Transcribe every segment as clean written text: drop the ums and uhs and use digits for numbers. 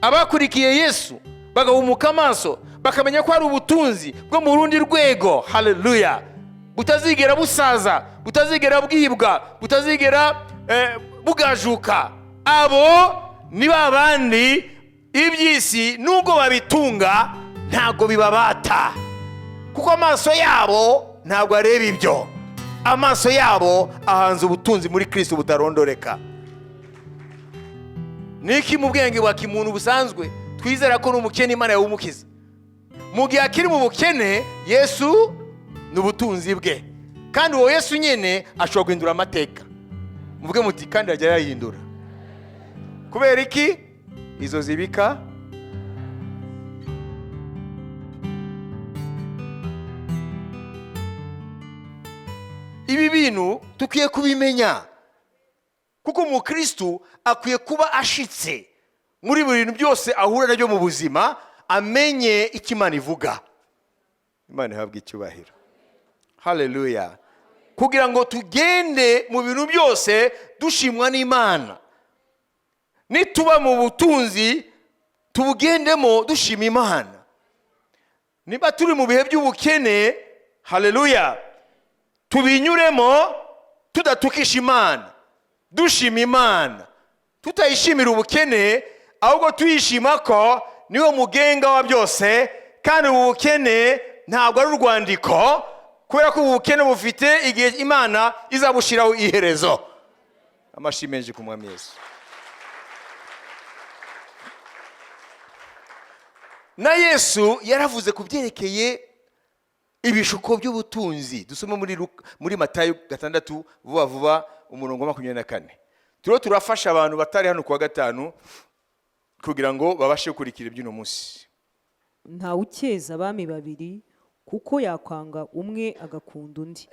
Abakurikiye Yesu bagahumuka amaso, bakamenya ko hari ubutunzi bwo mu rundi rwego, haleluya, butazigera busaza, butazigera bwibwa, butazigera bugajuka. Abo ni ba bandi iby'isi nubwo babitunga ntabwo bibabata, kuko amaso yabo ntabwo areba ibyo. Amaso yabo ahanze ubutunzi muri Kristo butarondoreka. Niki mu bwenge bwa kimuntu busanzwe twizera ko n'umukene Imana yawumukiza. Mu gihe akiri mu bukene, Yesu ni ubutunzi bwe, kandi uwo Yesu nyine ashobora guhindura amateka. Muvuge muti kandi ajya yayahindura. Kubera iki? Izo zibika. Ibi bintu tukwiye kubimenya, kuko umukristu akwiye kuba ashitse muri buri bintu byose ahura nabyo mu buzima, amenye icyo Imana ivuga. Imana ihabwe icyubahiro. Haleluya. Kugira ngo tugende mu bintu byose dushimwa n'Imana. Nituba mu butunzi tubugendemo dushima Imana. Niba turi mu bihe by'ubukene, haleluya, tubinyuremo tudatukisha Imana, dushima Imana, tutayishimira ubukene, ahubwo tuyishima ko niwe mugenga wa byose. Kandi ubu bukene ntabwo ari urwandiko, kubera ko ubu bukene bufite igihe Imana izabushiraho iherezo. Amashyi menshi ku Mwami Yesu. Na Yesu yaravuze ku byerekeye ibishuko by'ubutunzi. Dusome muri Matayo 6 vuba vuba, umurongo wa 24. Turiho turafasha abantu batari hano kuwa gatanu kugira ngo babashe gukurikira iby'uno munsi. Ntawe ukeza abami babiri, kuko yakwanga umwe agakunda undi,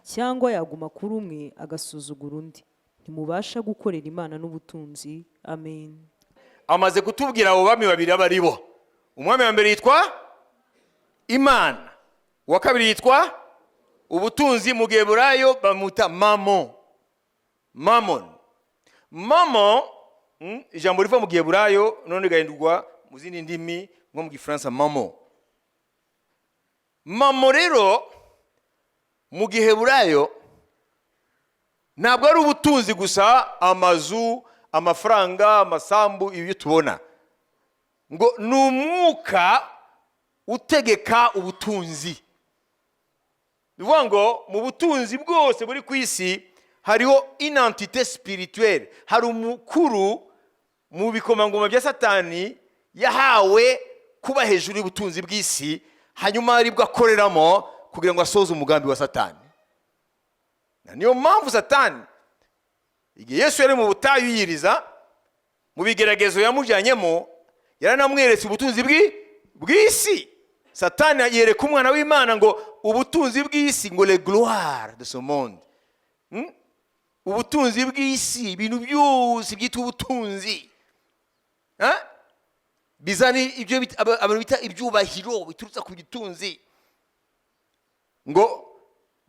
cyangwa yaguma kuri umwe agasuzugura undi. Ntimubasha gukorera Imana n'ubutunzi. Amen. Amaze kutubwira abo bami babiri abo ari bo. Umwami wa mbere yitwa Imana, uwa kabiri yitwa ubutunzi. Mu Giheburayo bamuta Mamon. Mamon. Mamon, ijambo riva mu Giheburayo none rigahindurwa mu zindi ndimi nko mu Gifaransa Mamon. Mamon rero mu Giheburayo ntabwo ari ubutunzi gusa, amazu, amafaranga, amasambu, ibyo tubona. Ngo ni umwuka utegeka ubutunzi. Ni ukuvuga ngo mu butunzi bwose buri ku isi hariho une entité spirituelle, hari umukuru mu bikomangoma bya Satani yahawe kuba hejuru y'ubutunzi bw'isi, hanyuma aribwo akoreramo kugira ngo asohoze umugambi wa Satani. Na niyo mpamvu Satani igihe Yesu yari mu butayu yiyiriza, mu bigeragezo yamujyanyemo, yaranamweretse ubutunzi bw'isi. Satani yereka umwana w'Imana ngo ubutunzi bw'isi, ngo le gloire de ce monde. Ubutunzi bw'isi, ibintu byose byitwa ubutunzi. Ha? Bizana ibyo abantu bita ibyubahiro biturutse ku gitunzi. Ngo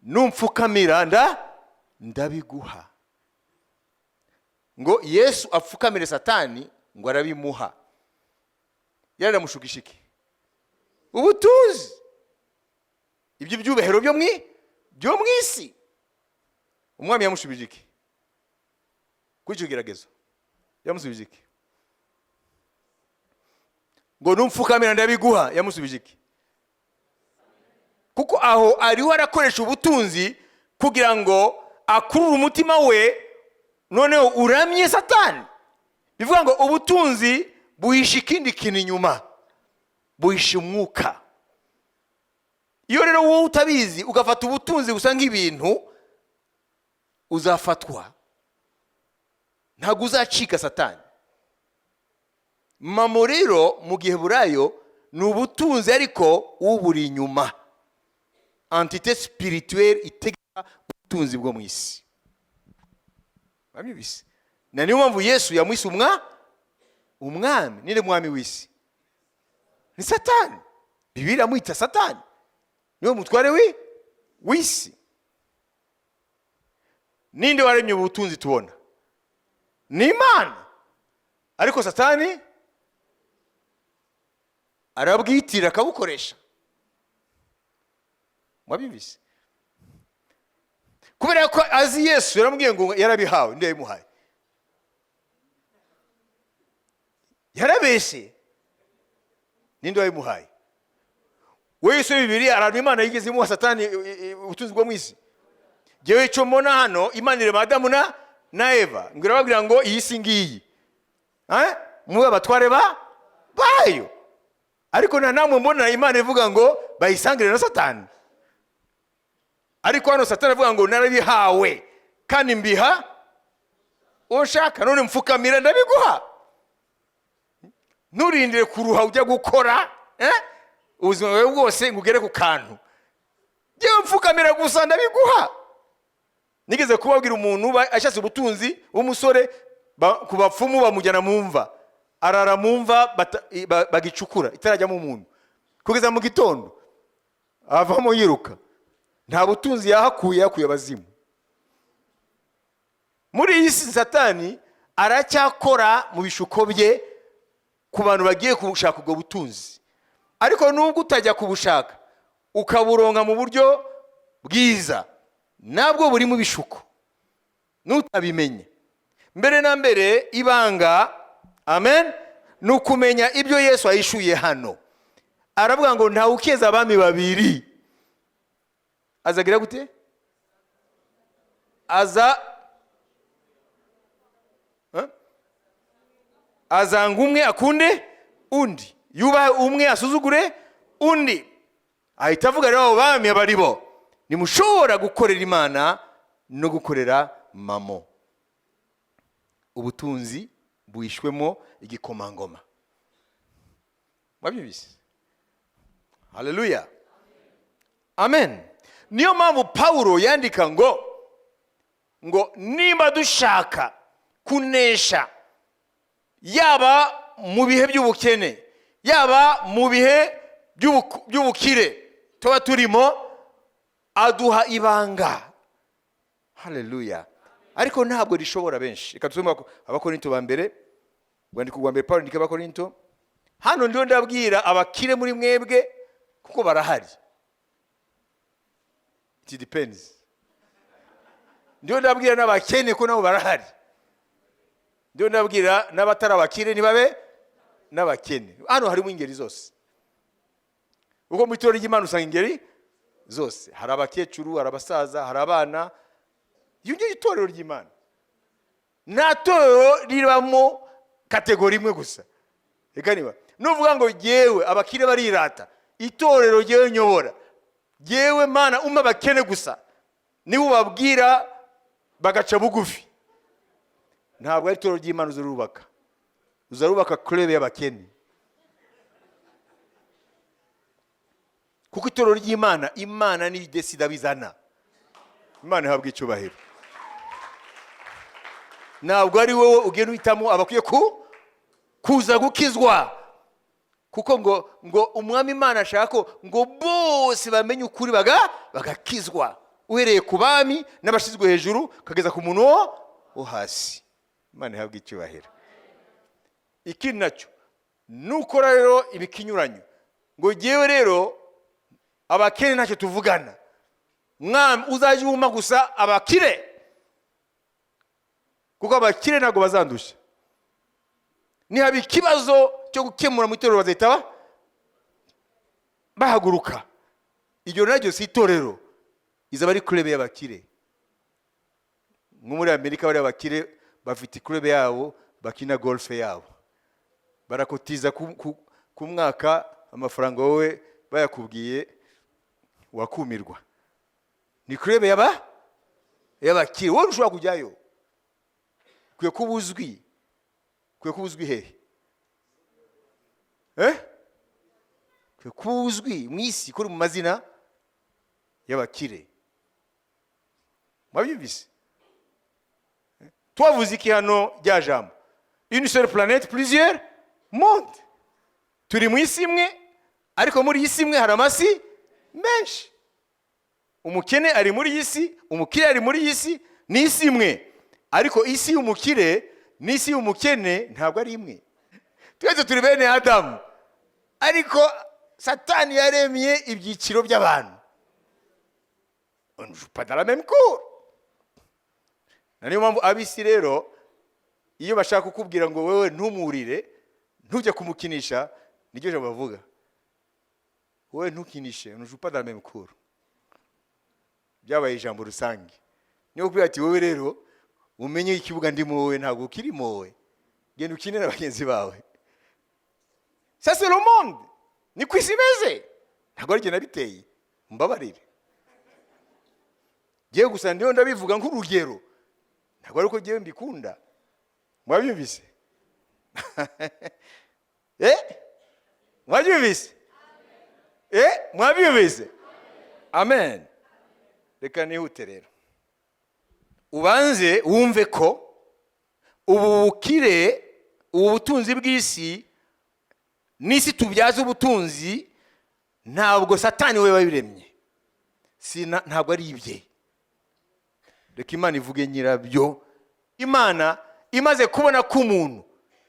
numpfukamira ndabiguha. Ngo Yesu apfukamire Satani ngo arabimuha. Yaramushukisha iki? Ubutunzi. Ibyo byubahiro byo mwisi. Umwami yamushubije iki? Kuri icyo geragezo yamusubije iki? Ngo numpfukamira ndabiguha, yamusubije iki? Kuko aho ariho arakoresha ubutunzi kugira ngo akurure umutima we, noneho uramye Satani. Bivuga ngo ubutunzi buhisha ikindi kintu inyuma, buhisha umwuka. Iyo rero wowe utabizi ugafata ubutunzi gusa nk'ibintu, uzafatwa, ntabwo uzacika Satani. Mamo rero mu Giheburayo ni ubutunzi, ariko uburi inyuma, entité spirituelle itegeka ubutunzi bwo mu isi. Babyibise. Na niyo mpamvu Yesu yamwise umwami. Ninde mwami w'isi? Ni Satani. Bibiliya iramwita Satani, niwe mutware w'isi. Ninde waremye ubutunzi tubona? Ni Imana. Ariko Satani Arabwitira akabukoresha. Mwabyumvise? Kubera ko azi Yesu, yaramubwiye ngo yarabihawe. Nde yabimuhaye? Yarabeshye? Ninde wabimuhaye? We Yesu, bibiri ahantu Imana yigeze imuha Satani ubutunzi bwo mu isi? Ngewe icyo mbona hano, Imana irema Adamu na Eva, ngo irababwira ngo iyi si ngiyi. Eh? Mube abatware bayo. Ariko nta namwe mbona Imana ivuga ngo bayisangire na Satani. Ariko hano Satani avuga ngo narabihawe kandi mbiha uwo nshaka, none mfukamira ndabiguha, nturindire kuruha ujya gukora, eh? Ubuzima bwawe bwose ngo ugere ku kantu. Ngewe mfukamira gusa ndabiguha. Nigeze kubabwira umuntu ashatse ubutunzi w'umusore, ku bapfumu, bamujyana mu mva, arara mu mva bagicukura itarajyamo umuntu kugeza mu gitondo, avamo yiruka. Nta butunzi yahakuye, yakuye abazimu. Muri iyi si Satani aracyakora mu bishuko bye ku bantu bagiye gushaka ubwo butunzi. Ariko nubwo utajya kubushaka ukaburonka mu buryo bwiza, nabwo buri mu bishuko nutabimenye. Mbere na mbere ibanga, amen, ni ukumenya ibyo Yesu ahishuye hano. Aravuga ngo ntawe ukeza abami babiri. Azagira gute? Aza, eh? Azanga umwe akunde undi, yubahe umwe asuzugure undi. Ahita avuga rero abo bami aba ari bo: ntimushobora gukorera Imana no gukorera Mamo, ubutunzi buhishwemo igikomangoma. Mwabyumvise? Haleluya, amen. Niyo mpamvu Pawulo yandika ngo niba dushaka kunesha, yaba mu bihe by'ubukene, yaba mu bihe by'ubukire tuba turimo, aduha ibanga. Haleluya! Ariko ntabwo rishobora benshi. Reka dusome Abakorinto ba mbere, urwandiko rwa mbere Pawulo yandika Abakorinto. Hano ndiho ndabwira abakire muri mwebwe kuko barahari. It depends. Ndiho ndabwira n'abakene ko nabo barahari. Ndiho ndabwira n'abatari abakire ntibabe n'abakene. Hano harimo ingeri zose, kuko mu itorero ry'Imana usanga ingeri zose. Hari abakecuru, hari abasaza, hari abana. Iyo ngiyo itorero ry'Imana, nta torero ribamo catégorie imwe gusa. Reka niba nuvuga ngo yewe abakire barirata, itorero yewe nyobora, yewe Mana umpa abakene gusa, niba ubabwira bagaca bugufi, ntabwo ari itorero ry'Imana uzarubaka. Uzarubaka club y'abakene, kuko itorero ry'Imana, Imana niyo idesida bizana. Imana ihabwa icyubahiro. Ntabwo ari wowe ugenda uhitamo abakwiye kuza gukizwa, kuko ngo Umwami Imana ashaka ko ngo bose bamenye ukuri bagakizwa, uhereye ku bami n'abashyizwe hejuru ukageza ku muntu wo hasi. Imana ihabwa icyubahiro. Ikindi nacyo, nukora rero ibikinyuranyo ngo ngewe rero abakene ntacyo tuvugana, Mwami uzajya wuma gusa abakire, kuko abakire ntabwo bazandusha, nihaba ikibazo cyo gukemura mu itorero bazahita bahaguruka, iryo naryo si itorero, izaba ari club y'abakire. Nko muri Amerika bariya bakire bafite club yabo, bakina golf yabo, barakotiza ku mwaka amafaranga wowe bayakubwiye wakumirwa. Ni club y'abakire. Wowe ushobora kujyayo, ukwiye kuba uzwi. Ukwiye kuba uzwi hehe? Eh, ukwiye kuba uzwi mu isi kuri mu mazina y'abakire. Mwabyumvise? Twavuze iki hano? Rya jambo "une seule planète, plusieurs mondes". Turi mu isi imwe, ariko muri iyi si imwe hari amasi menshi. Umukene ari muri iyi si, umukire ari muri iyi si. Ni isi imwe, ariko isi y'umukire n'isi y'umukene ntabwo ari imwe. Twese turi bene Adamu, ariko Ariko Satani yaremye ibyiciro by'abantu. On ne joue pas dans la même cour. Na niyo mpamvu ab'isi rero, iyo bashaka kukubwira ngo wewe ntumurire, ntujye kumukinisha, niryo jambo bavuga: "Wowe ntukinishe, on ne joue pas dans la même cour." Byabaye ijambo rusange. Niyo kubwira ati: "Wowe rero umenye ikibuga ndimo, wowe ntabwo ukirimo, wowe genda ukine na bagenzi bawe." Ça, c'est le monde, ni ku isi imeze. Ntabwo ari jye nabiteye, mbabarire. Ngewe gusa ndiho ndabivuga nk'urugero, ntabwo ari uko ngewe mbikunda. Mwabyumvise? Eh, mwabyumvise? Eh, mwabyumvise? Amen. Reka nihute rero. Ubanze wumve ko ubu bukire, ubu butunzi bw'isi n'isi tubyaza ubutunzi, ntabwo Satani we wabiremye. Ntabwo ari ibye. Reka Imana ivuge nyirabyo. Imana imaze kubona ko umuntu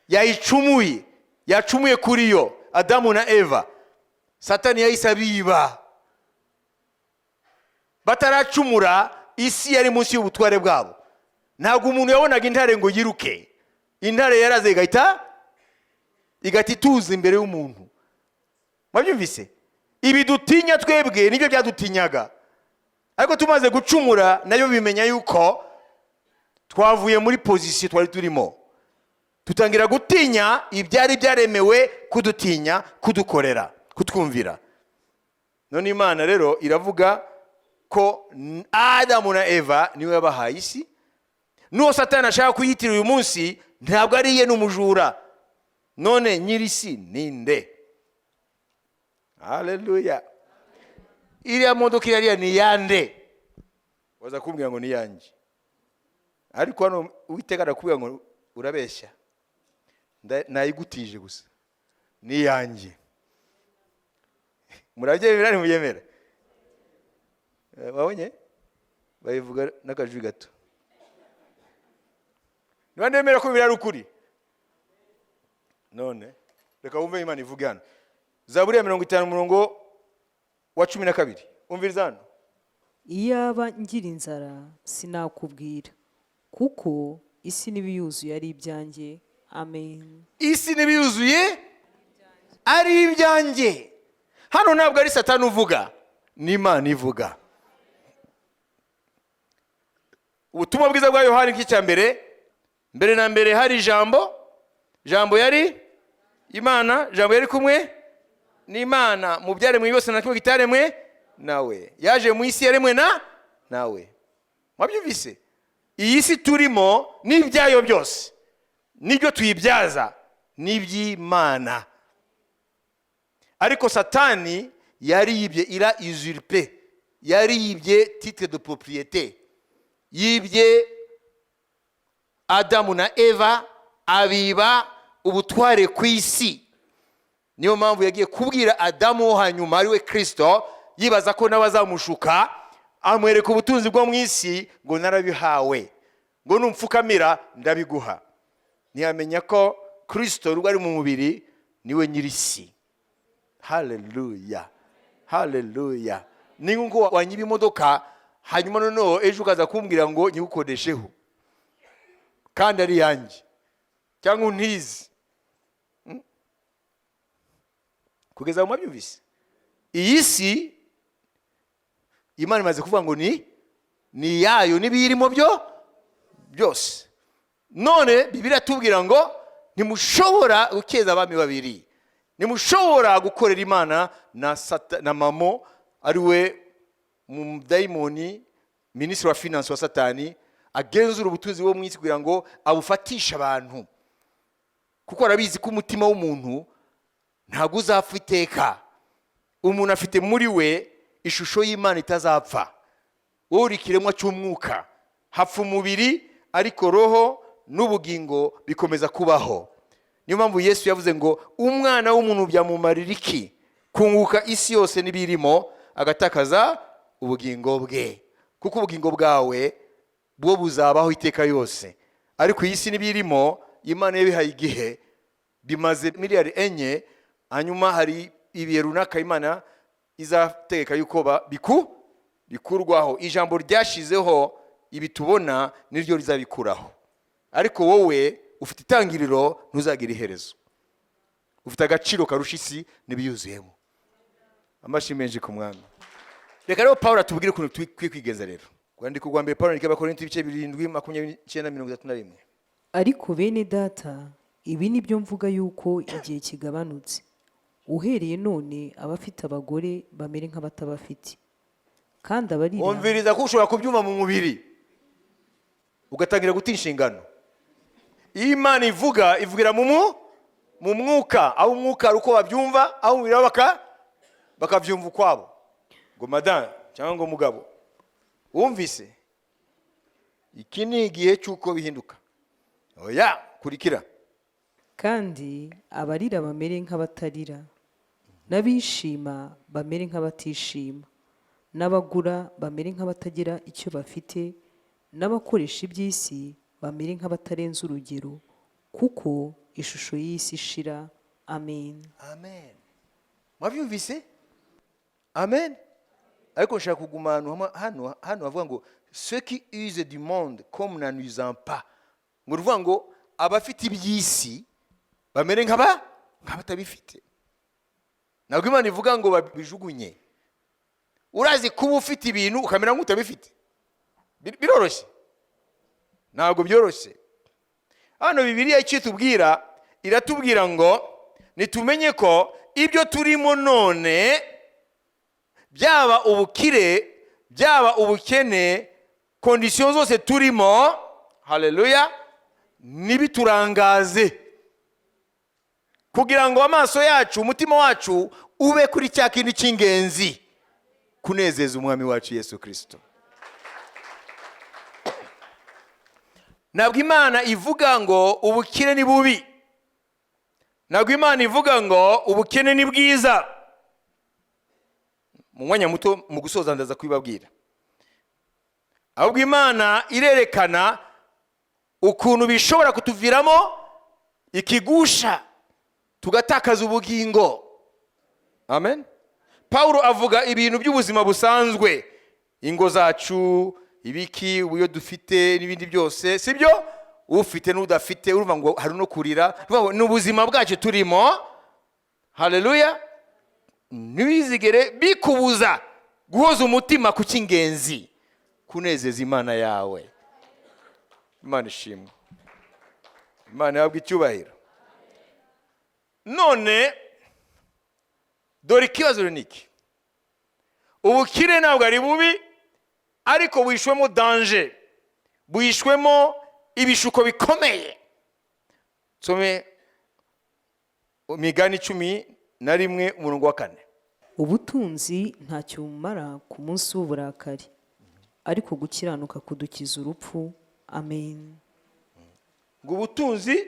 yayicumuye, yacumuye kuri yo, Adamu na Eva, Satani yahise abiba. Bataracumura, isi yari munsi y'ubutware bwabo. Ntabwo umuntu yabonaga intare ngo yiruke. Intare yaraze igahita ituza imbere y'umuntu. Mwabyumvise? Ibi dutinya twebwe nibyo byadutinyaga. Ariko tumaze gucumura, nayo bimenya yuko twavuye muri position twari turimo, tutangira gutinya ibyari byaremewe kudutinya, kudukorera, kutwumvira. None Imana rero iravuga ko Adamu na Eva niwe yabahaye isi. N'uwo Satani ashaka kuyitirira uyu munsi, ntabwo ari iye, ni umujura. None nyir'isi ninde? Haleluya! Iriya modoka iriya ni iyande? Waza kumbwira ngo ni iyanjye, ariko hano Uwiteka arakubwira ngo urabeshya. Nayigutije gusa, ni iyanjye. Murabyemera? Ntimubyemera? Wabonye babivuga n'akajwi gato. Niba ndemera ko biri ari ukuri, none reka wumve Imana ivuge hano. Zaburi ya 50, umurongo wa 12. Umviriza hano. Iyaba ngira inzara sinakubwira, kuko isi n'ibiyuzuye ari ibyanjye. Amen. Isi n'ibiyuzuye ari ibyanjye. Hano ntabwo ari Satani uvuga, ni Imana ivuga. Ubutumwa bwiza bwa Yohani, nk'icya mbere. Mbere na mbere hari Ijambo, Jambo yari Imana, Jambo yari kumwe n'Imana. Mu byaremwe byose na kimwe kitaremwe nawe. Yaje mu isi yaremwe na nawe. Mwabyumvise? Iyi si turimo n'ibyayo byose, nibyo tuyibyaza, n'iby'Imana. Ariko Satani yaribye, il a usurpé, yaribye titre de propriété, yibye Adamu na Eva, abiba ubutware ku isi. Niyo mpamvu yagiye kubwira Adamu wo hanyuma, ariwe Kirisito, yibaza ko nawe azamushuka, amwereka ubutunzi bwo mu isi ngo: "Narabihawe," ngo: "Numfukamira ndabiguha." Ntiyamenya ko Kirisito rwo ari mu mubiri niwe nyir'isi. Haleluya, haleluya! Ni nk'uko wanyiba imodoka, hanyuma noneho ejo ukaza kumbwira ngo nyigukodesheho kandi ari iyanjye, cyangwa untize. Kugeza mu mwabyumvise? Iyi si Imana imaze kuvuga ngo ni iyayo n'ibiyirimo byo byose. None Bibiliya itubwira ngo ntimushobora gukeza abami babiri, ntimushobora gukorera Imana na Mamo, ari we mudayimoni, minisitiri wa finance wa Satani, agenzura ubutunzi bwo mu isi kugira ngo abufatishe abantu, kuko arabizi ko umutima w'umuntu ntabwo uzapfa iteka. Umuntu afite muri we ishusho y'Imana itazapfa. Wowe uri ikiremwa cy'umwuka. Hapfa umubiri, ariko roho n'ubugingo bikomeza kubaho. Niyo mpamvu Yesu yavuze ngo: "Umwana w'umuntu byamumarira iki kunguka isi yose n'ibirimo, agatakaza ubugingo bwe?" Kuko ubugingo bwawe bwo buzabaho iteka yose, ariko iyi si n'ibirimo, Imana yabihaye igihe. Bimaze miliyari 4. Hanyuma hari ibihe runaka Imana izategeka yuko bikurwaho. Ijambo ryashizeho ibi tubona niryo rizabikuraho, ariko wowe ufite itangiriro, ntuzagira iherezo. Ufite agaciro karusha isi n'ibiyuzuyemo. Amashyi menshi ku Mwami. Reka rero Paul atubwire ukuntu dukwiye kwigenza. Rero rwandiko rwa mbere Paul yandika Abakorinto, ibice 7, 29, 31. Ariko bene Data, ibi ni byo mvuga yuko igihe kigabanutse. Uhereye none abafite abagore bamere nk'abatabafite, kandi abarira Wumviriza, ko ushobora kubyumva mu mubiri ugatangira guta inshingano. Iyo Imana ivuga, ivugira mu mwuka. Aho umwuka hari uko babyumva, aho umubiri wabo bakabyumva ukwabo, ngo madamu cyangwa ngo mugabo. Wumvise, iki ni igihe cy'uko bihinduka. Oya, kurikira. Kandi abarira bamere nk'abatarira, n'abishima bamere nk'abatishima, n'abagura bamere nk'abatagira icyo bafite, n'abakoresha iby'isi bamere nk'abatarenze urugero, kuko ishusho y'isi ishira. Amen. Amen. Mwabyumvise? Amen. Ariko nshaka kuguma ahantu hano havuga ngo "ceux qui usent du monde comme n'en usant pas", ngo uruvuga ngo abafite iby'isi bamere nk'abatabifite. Ntabwo Imana ivuga ngo babijugunye. Urazi kuba ufite ibintu ukamera nk'utabifite? Biroroshye? Ntabwo byoroshye. Hano Bibiliya icyo itubwira, iratubwira ngo nitumenye ko ibyo turimo none, byaba ubukire, byaba ubukene, conditions zose turimo, haleluya, ntibiturangaze, kugira ngo amaso yacu, umutima wacu ube kuri cya kintu cy'ingenzi, kunezeza Umwami wacu Yesu Kirisito. Ntabwo Imana ivuga ngo ubukire ni bubi, ntabwo Imana ivuga ngo ubukene ni bwiza. Mu mwanya muto, mu gusoza, ndaza kubibabwira. Ahubwo Imana irerekana ukuntu bishobora kutuviramo ikigusha, tugatakaza ubugingo. Amen. Pawulo avuga ibintu by'ubuzima busanzwe, ingo zacu, ibiki, uburyo dufite n'ibindi byose, sibyo? Ufite n'udafite, urumva ngo hari no kurira. Urumva ngo ni ubuzima bwacu turimo. Haleluya. Ntibizigere bikubuza guhoza umutima ku cy'ingenzi, kunezeza Imana yawe. Imana ishimwe, Imana ihabwe icyubahiro. None dore ikibazo ni iki: ubukire ntabwo ari bubi, ariko buhishwemo danger, buhishwemo ibishuko bikomeye. Nsome Imigani 11, umurongo wa 4. Ubutunzi ntacyo bumara ku munsi w'uburakari, ariko gukiranuka kudukiza urupfu. Amen. Ngo ubutunzi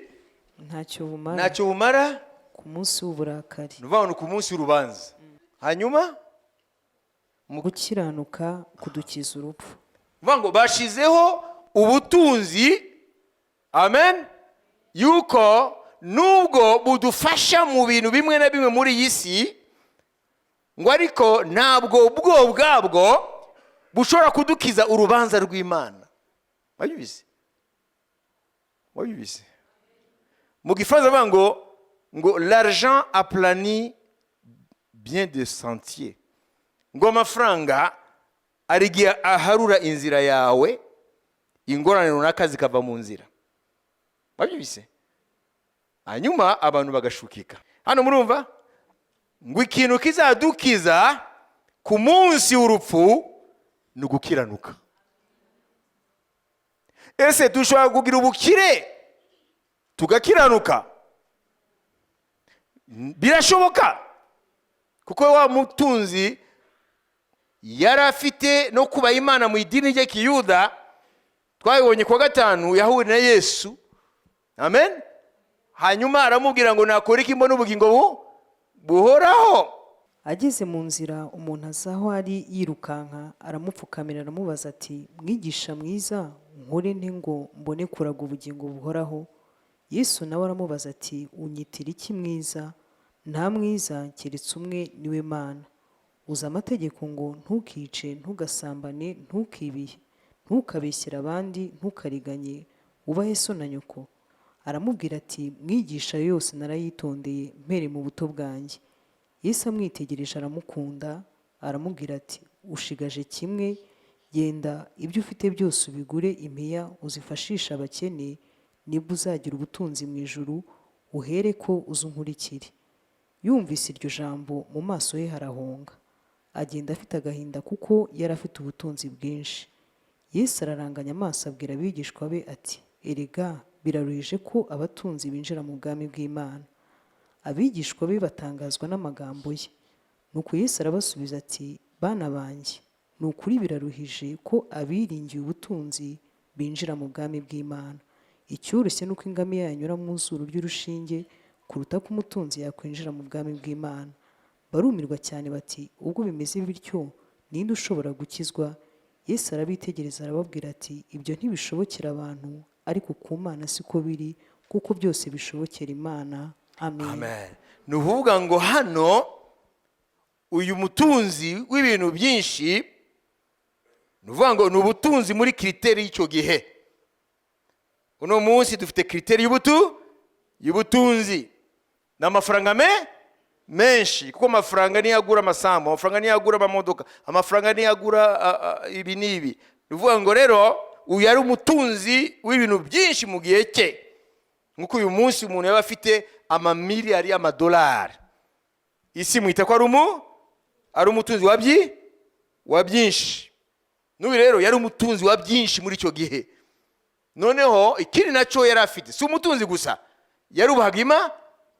ntacyo bumara ntacyo bumara ku munsi w'uburakari. Ni ukuvuga ngo ni ku munsi w'urubanza. Hanyuma Gukiranuka kudukiza urupfu. Uvuga ngo bashizeho ubutunzi, amen, yuko nubwo budufasha mu bintu bimwe na bimwe muri iyi si, ngo ariko ntabwo bwo ubwabwo bushobora kudukiza urubanza rw'Imana. Wabibizi? Wabibizi? Mu Gifaransa bavuga ngo "l'argent aplanit bien des sentiers", ngo amafaranga hari igihe aharura inzira yawe, ingorane runaka zikava mu nzira. Wabyumvise? Hanyuma abantu bagashukika. Hano murumva ngo ikintu kizadukiza ku munsi w'urupfu ni ugukiranuka. Ese dushobora kugira ubukire tugakiranuka? Birashoboka, kuko wa mutunzi yari afite no kubaha Imana mu idini rye kiyuda. Twabibonye kuwa gatanu, yahuye na Yesu, amen. Hanyuma aramubwira ngo nakora iki mbona ubugingo buhoraho? Ageze mu nzira, umuntu aza aho ari yirukanka, aramupfukamira, aramubaza ati: "Mwigisha mwiza, nkore nte ngo mbone kuraga ubugingo buhoraho?" Yesu nawe aramubaza ati: "Unyitira iki mwiza? Nta mwiza keretse umwe, niwe Mana. Uzi amategeko ngo: ntukice, ntugasambane, ntukibihe, ntukabeshyere abandi, ntukariganye, wubahe so na nyoko. Aramubwira ati: Mwigisha, ayo yose narayitondeye mpere mu buto bwanjye. Yesu amwitegereje aramukunda, aramubwira ati: Ushigaje kimwe. Genda, ibyo ufite byose ubigure impiya, uzifashishe abakene, nibwo uzagira ubutunzi mu ijuru, uhere ko uze unkurikire. Yumvise iryo jambo, mu maso he harahonga, agenda afite agahinda, kuko yari afite ubutunzi bwinshi. Yesu araranganya amaso, abwira abigishwa be ati: Erega biraruhije ko abatunzi binjira mu bwami bw'Imana. Abigishwa be batangazwa n'amagambo ye. Nuko Yesu arabasubiza ati: Bana banjye, ni ukuri biraruhije ko abiringiye ubutunzi binjira mu bwami bw'Imana. Icyoroshye ni uko ingamiya yanyura mu zuru ry'urushinge kuruta ko umutunzi yakwinjira mu bwami bw'Imana. Barumirwa cyane bati: Ubwo bimeze bityo, ninde ushobora gukizwa? Yesu arabitegereza, arababwira ati: Ibyo ntibishobokera abantu, ariko ku Mana siko biri, kuko byose bishobokera Imana. Amen. Amen. Ni ukuvuga ngo hano uyu mutunzi w'ibintu byinshi, ni ukuvuga ngo ni ubutunzi muri critère y'icyo gihe. Uno munsi dufite critère y'ubutunzi, ni amafaranga menshi, kuko amafaranga niyo agura amasambu, amafaranga niyo agura amamodoka, amafaranga niyo agura ibi n'ibi. Ni ukuvuga ngo rero uyu yari umutunzi w'ibintu byinshi mu gihe cye, nk'uko uyu munsi umuntu yaba afite amamiliyari y'amadolari, isi mwita ko ari umutunzi wa byinshi. N'uyu rero yari umutunzi wa byinshi muri icyo gihe. Noneho ikindi nacyo yari afite, si umutunzi gusa, yarubahaga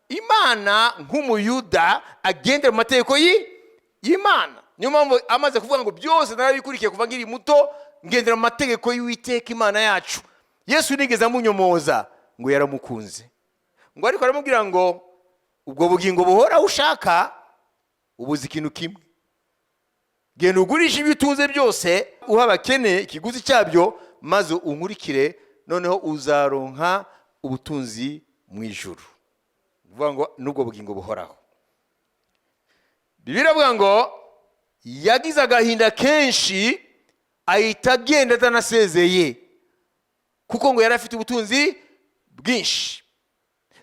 Imana nk'Umuyuda, agendera mu mategeko y'Imana. Niyo mpamvu amaze kuvuga ngo: Byose narabikurikiye kuva nkiri muto, ngendera mu mategeko y'Uwiteka Imana yacu. Yesu nigeze amunyomoza, ngo yaramukunze, ngo ariko aramubwira ngo: Ubwo bugingo buhoraho ushaka, ubuze ikintu kimwe. Genda ugurishe ibyo utunze byose, uha abakene ikiguzi cyabyo, maze unkurikire, noneho uzaronka ubutunzi mu ijuru. Ni ukuvuga ngo n'ubwo bugingo buhoraho. Bibiliya iravuga ngo yagize agahinda kenshi, ahita agenda atanasezeye, kuko ngo yari afite ubutunzi bwinshi.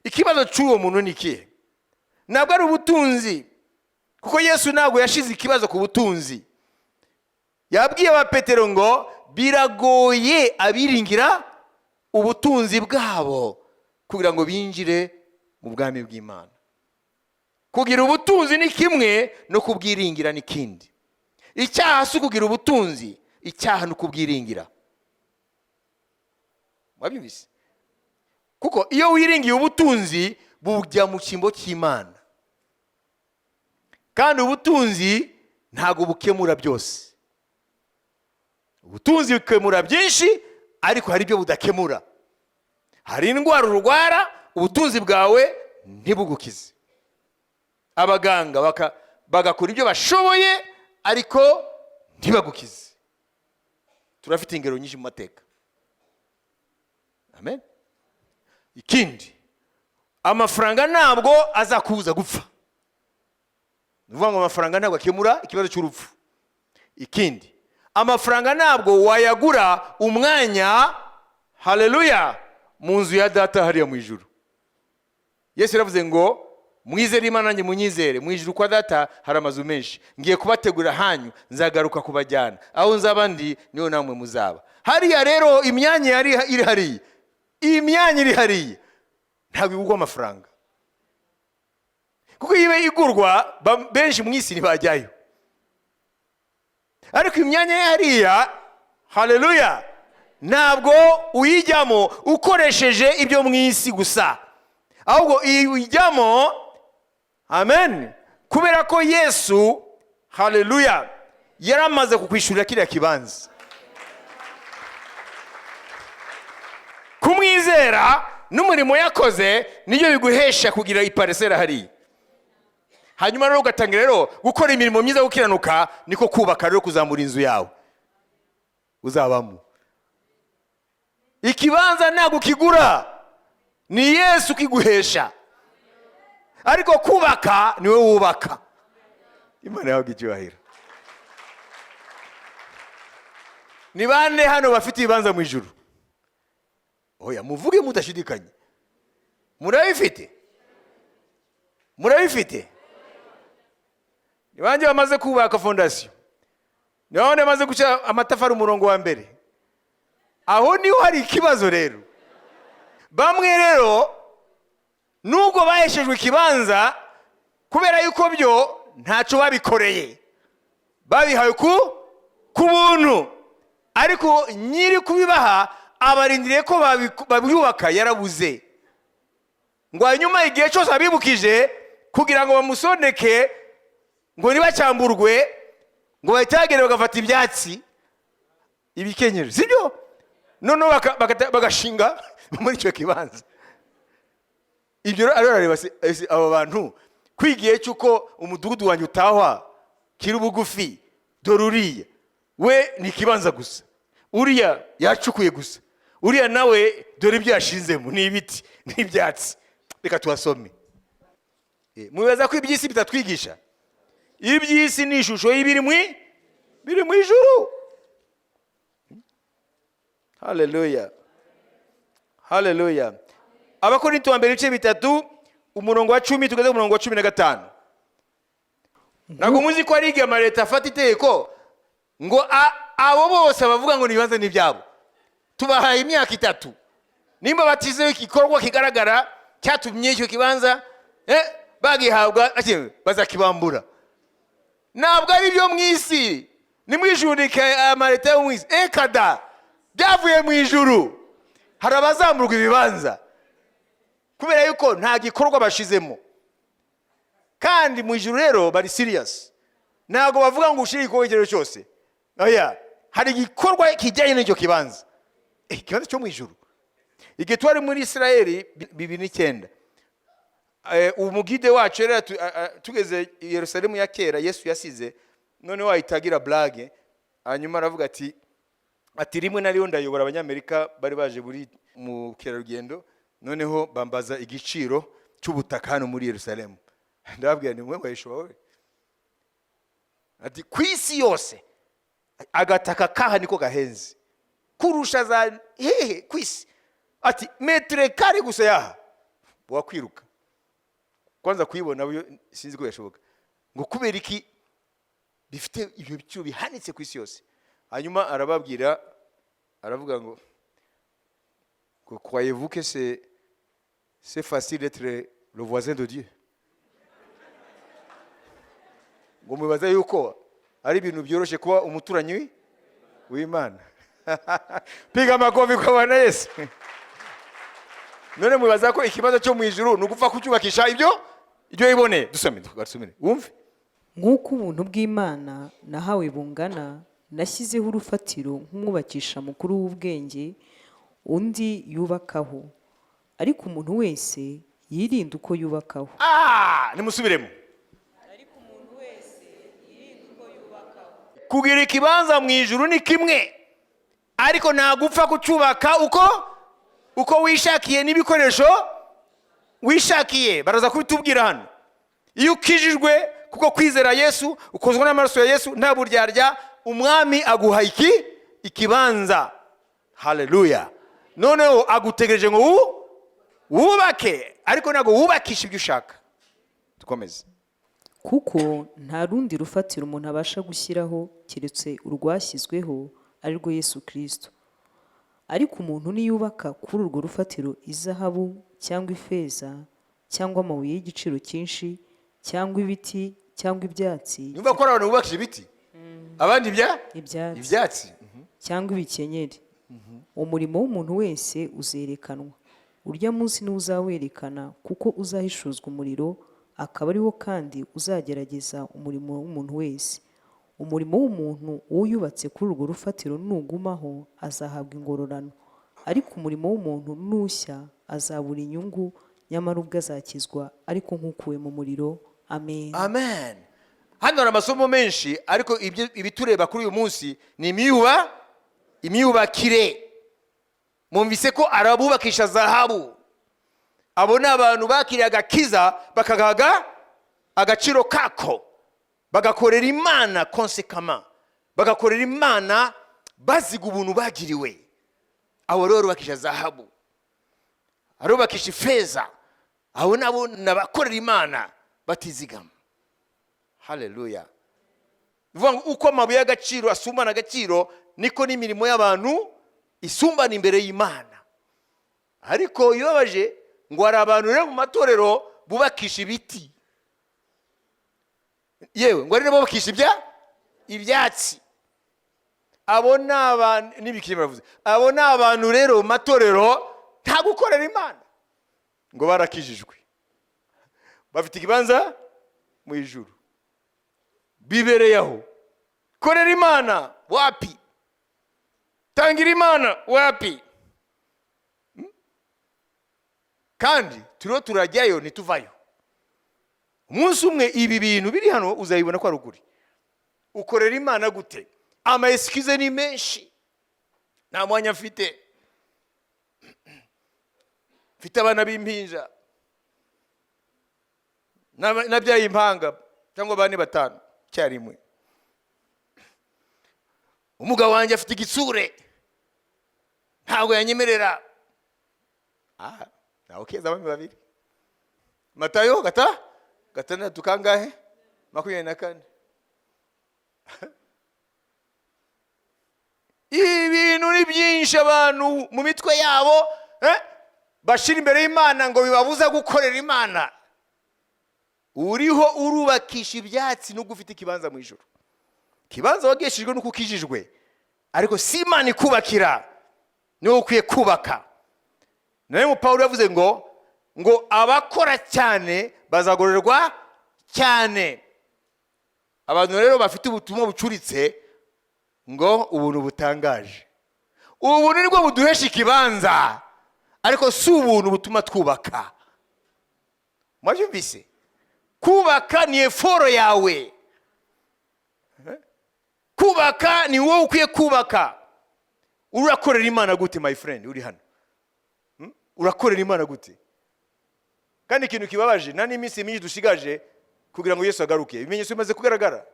Ikibazo cy'uwo muntu ni ikihe? Ntabwo ari ubutunzi, kuko Yesu ntabwo yashize ikibazo ku butunzi. Yabwiye Abapetero ngo biragoye abiringira ubutunzi bwabo kugira ngo binjire mu bwami bw'Imana. Kugira ubutunzi ni kimwe, no kubwiringira ni ikindi. Icyaha si ukugira ubutunzi, icyaha ni ukubwiringira. Wabyumvise? Kuko iyo wiringiye ubutunzi, bujya mu cyimbo cy'Imana, kandi ubutunzi ntabwo bukemura byose. Ubutunzi bukemura byinshi, ariko hari ibyo budakemura. Hari indwara urwara, ubutunzi bwawe ntibugukize. Abaganga bagakora ibyo bashoboye, ariko ntibagukize. Turafite ingero nyinshi mu mateka. Amen. Ikindi, amafaranga ntabwo azakubuza gupfa. Ni ukuvuga ngo amafaranga ntabwo akemura ikibazo cy'urupfu. Ikindi, amafaranga ntabwo wayagura umwanya, haleluya, mu nzu ya Data hariya mu ijuru. Yesu yaravuze ngo: Mwizere Imana, nanjye munyizere. Mu ijuru kwa Data hari amazu menshi, ngiye kubategurira hanyu, nzagaruka kubajyana. Aho nzaba ndi, niho namwe muzaba. Hariya rero imyanya yari iri hariya, iyi myanya iri hariya ntabwo igurwa amafaranga, kuko iyo iba igurwa, benshi mu isi ntibajyayo. Ariko imyanya ye hariya, haleluya, ntabwo uyijyamo ukoresheje ibyo mu isi gusa, ahubwo uyijyamo, amen, kubera ko Yesu, haleluya, yaramaze kukwishyurira kiriya kibanza. Kumwizera n'umurimo yakoze nibyo biguhesha kugira iparcelle hariya. Hanyuma rero ugatangira rero gukora imirimo myiza yo gukiranuka, niko kubaka rero, kuzamura inzu yawe uzabamo. Ikibanza ntabwo ukigura, ni Yesu ukiguhesha. Ariko kubaka niwe wubaka. Imana yahabwa icyubahiro. Ni bande hano bafite ibibanza mu ijuru? Oya, muvuge mudashidikanya. Murabifite? Murabifite? Ni bande bamaze kubaka fondasiyo? Ni bande bamaze gushyira amatafari umurongo wa mbere? Aho niho hari ikibazo rero. Bamwe rero nubwo baheshejwe ikibanza, kubera yuko byo ntacyo babikoreye, babihawe ku buntu, ariko nyiri kubibaha abarindiriye ko babyubaka yarabuze. Ngo hanyuma igihe cyose abibukije kugira ngo bamusondeke, ngo ntibacyamburwe, ngo bahite bagenda bagafata ibyatsi, ibikenyero, sibyo? Noneho bagashinga muri icyo kibanza. Ibyo rero arareba se, ese aba bantu kwigiye cy'uko umudugudu wanjye utahwa kiri bugufi, dore uriya we ni ikibanza gusa, uriya yacukuye gusa, uriya nawe dore ibyo yashinzemo ni ibiti n'ibyatsi. Reka tuhasome. Mubaza ko iby'isi bitatwigisha. Iby'isi ni ishusho y'ibiri biri mu ijuru. Haleluya, haleluya. Abakorinto wa mbere ibice 3 umurongo wa 10 tugeze ku murongo wa 15. Ntabwo muzi ko ari igihe amaleta afata itegeko ngo abo bose bavuga ngo nibibanza n'ibyabo, tubahaye imyaka 3, nimba batizeho igikorwa kigaragara cyatumye icyo kibanza bagihabwa, bazakibambura. Ntabwo ari byo mu isi, nimwijundike amaleta yo mu isi. Ekada byavuye mu ijuru. Hari abazamurwa ibibanza kubera yuko nta gikorwa bashizemo. Kandi mu ijuru rero bari serious, ntabwo bavuga ngo ushire igikorwa icyo ari cyo cyose. Oya, hari igikorwa kijyanye n'icyo kibanza. Ikibanza cyo mu ijuru. Igihe twari muri Israeli 2009, umugide wacu rero tugeze i Yerusalemu ya kera Yesu yasize, noneho ahita agira blague, hanyuma aravuga ati rimwe na rimwe ndayobora abanyamerika bari baje buri mu kerarugendo, noneho bambaza igiciro cy'ubutaka hano muri Yerusalemu. Ndababwira nti mwe mwayishoba we. Ati ku isi yose agataka kaha niko gahenze kurusha za hehe ku isi. Ati metre kare gusa yaha wakwiruka kwanza kuyibona yo sinzi ko yashoboka. Ngo kubera iki bifite ibyo biciro bihanitse ku isi yose? Hanyuma arababwira aravuga ngo croyez-vous que c'est facile d'être le voisin de Dieu? Ngo mubaze yuko ari ibintu byoroshye kuba umuturanyi w'Imana. Piga amakofi kwa Bwana Yesu. None mubaza ko ikibazo cyo mu ijuru ni ugupfa kucyubakisha ibyo wiboneye. Dusome, dusome, wumve. Nk'uko ubuntu bw'Imana nahawe bungana, nashyizeho urufatiro nk'umwubakisha mukuru w'ubwenge, undi yubakaho. Ariko umuntu wese yirinde uko yubakaho. Nimusubiremo. Kugira ikibanza mu ijuru ni kimwe, ariko ntagupfa kucyubaka uko wishakiye n'ibikoresho wishakiye. Baraza kubitubwira hano. Iyo ukijijwe kuko kwizera Yesu, ukozwa n'amaraso ya Yesu, nta buryarya, umwami aguha ikibanza. Haleluya. Noneho agutegereje ngo wubake, ariko ntabwo wubakisha ibyo ushaka. Dukomeze. Kuko nta rundi rufatiro umuntu abasha gushyiraho keretse urwashyizweho, ari rwo Yesu Kristo. Ariko umuntu niyubaka kuri urwo rufatiro izahabu cyangwa ifeza cyangwa amabuye y'igiciro cyinshi cyangwa ibiti cyangwa ibyatsi, Nyumva ko abantu bubakije ibiti, abandi ibyatsi, ibyatsi cyangwa ibikenyeri, umurimo w'umuntu wese uzerekanwa. Urya munsi niwo uzawerekana, kuko uzahishuzwa umuriro, akaba ari wo kandi uzagerageza umurimo w'umuntu wese. Umurimo w'umuntu uwubatse kuri urwo rufatiro nugumaho azahabwa ingororano, ariko umurimo w'umuntu nushya azabura inyungu, nyamara ubwo azakizwa ariko nk'ukuwe mu muriro. Amen. Amen. Hano hari amasomo menshi, ariko ibitureba kuri uyu munsi ni imyubakire. Mwumvise ko arabubakisha zahabu, Abo ni abantu bakiriye agakiza, bakagaha agaciro kako, bagakorera Imana conséquemment, bagakorera Imana baziga ubuntu bagiriwe. Abo rero barubakisha zahabu, arubakisha ifeza. Abo nabo ni abakorera Imana batizigama. Haleluya! Bivuga ngo uko amabuye y'agaciro asumbana agaciro, niko n'imirimo y'abantu isumbana imbere y'Imana. Ariko ibabaje ngo hari abantu rero mu matorero bubakisha ibiti, yewe ngo ari bubakisha ibyatsi. Abo ni abantu n'ibikiri baravuze. Abo ni abantu rero mu matorero nta gukorera Imana, ngo barakijijwe, bafite ikibanza mu ijuru, bibereye aho. Korera Imana wapi, tangira Imana wapi. Kandi turiho turajyayo, ntituvayo. Umunsi umwe ibi bintu biri hano uzabibona ko ari ukuri. Ukorera Imana gute? Ama excuses ni menshi: nta mwanya mfite, mfite abana b'impinja, nabyaye impanga cyangwa bane, batanu icyarimwe, umugabo wanjye afite igitsure, ntabwo yanyemerera. Ah, ntawe ukeza abami babiri. Matayo 6 kangahe? 24. Ibintu ni byinshi abantu mu mitwe yabo bashyira imbere y'Imana ngo bibabuza gukorera Imana. Uriho urubakisha ibyatsi nubwo ufite ikibanza mu ijoro. Ikibanza wageshejwe nuko ukijijwe, ariko si Imana ikubakira, niwe ukwiye kubaka. Nawe mu Pawulo yavuze ngo abakora cyane bazagororerwa cyane. Abantu rero bafite ubutumwa bucuritse ngo ubuntu butangaje, ubuntu nibwo buduhesha ikibanza, ariko si ubuntu butuma twubaka. Mwabyumvise? Kubaka ni effort yawe, kubaka ni wowe ukwiye kubaka. Urakorera Imana gute, my friend uri hano? Urakorera Imana gute? Kandi ikintu kibabaje, nta n'iminsi myinshi dushigaje kugira ngo Yesu agaruke. Ibimenyetso bimaze kugaragara.